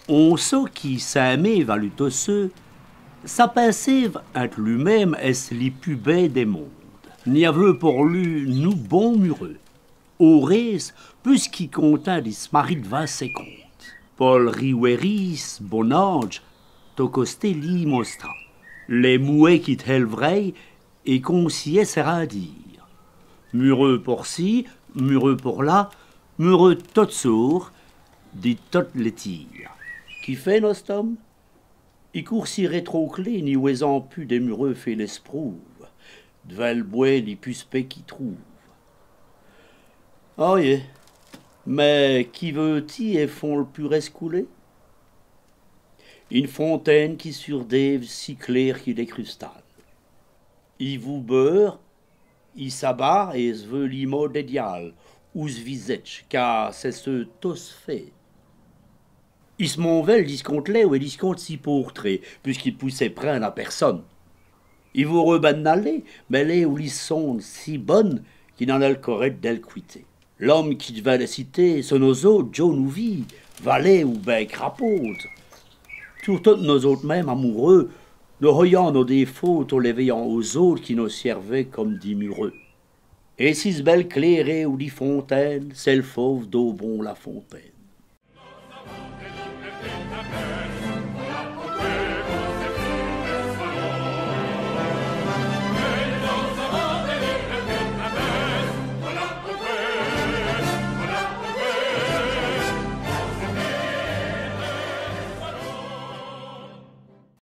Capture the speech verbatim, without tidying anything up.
On sot qui s'in.méve a li tot seû, si pinséve inte lu-minme ès.st li pus bê dè monde. N'aveût por lu nou bon mureû. Au rèsse, pus qui contint di s' marî d'vins sès contes. Po l' rîwêrî, s' bon-adje, tot costé lî mostra. Lès mouwês qui d'hèlvrî èt qu'on sî èssèra dîre. Mureû por ci, mureû por la, mureû d' totes sôrts, di totes lès tîres. Qui fêt nost' ome ? I coûrt si rètroclé, ni wèsant pus dès mureûs fé lès sprouves, d'vins l' bwès li pus spès qu'i trouve. Â yèt, mins qui veût-i è fond l' pus rèscoulé ? Ine fontène qui sûrdéve si clér qui dè crustal. I vout beûre, i s'abat èt s' veût li mât dè diâle, ou s' visèdje, ca c'èst seû tot s' fêt. I s' mon vèl disconte lèwou èt disconte si pôrtrèt, pusqu'i pout s' prinde a pèrsone. I vôreût bin 'nn' aler, mins lèwou li sonle si bone qu'i n'a nin l' corèdje dèl quwiter. L'ome qui d'vins lès citer, c'èst nos-ôtes, djon.nes ou vîs, valèts ou bin crapôdes. Toû-, totes nos-ôtes minmes amoureûs, nos-hoyans nos dèfôts tot lès vèyant aus-ôtes qui nos sièrvèt come di mureû. Èt cisse bèle cléréye di fontène, c'èst l' fauve Daubon-la-Fontaine.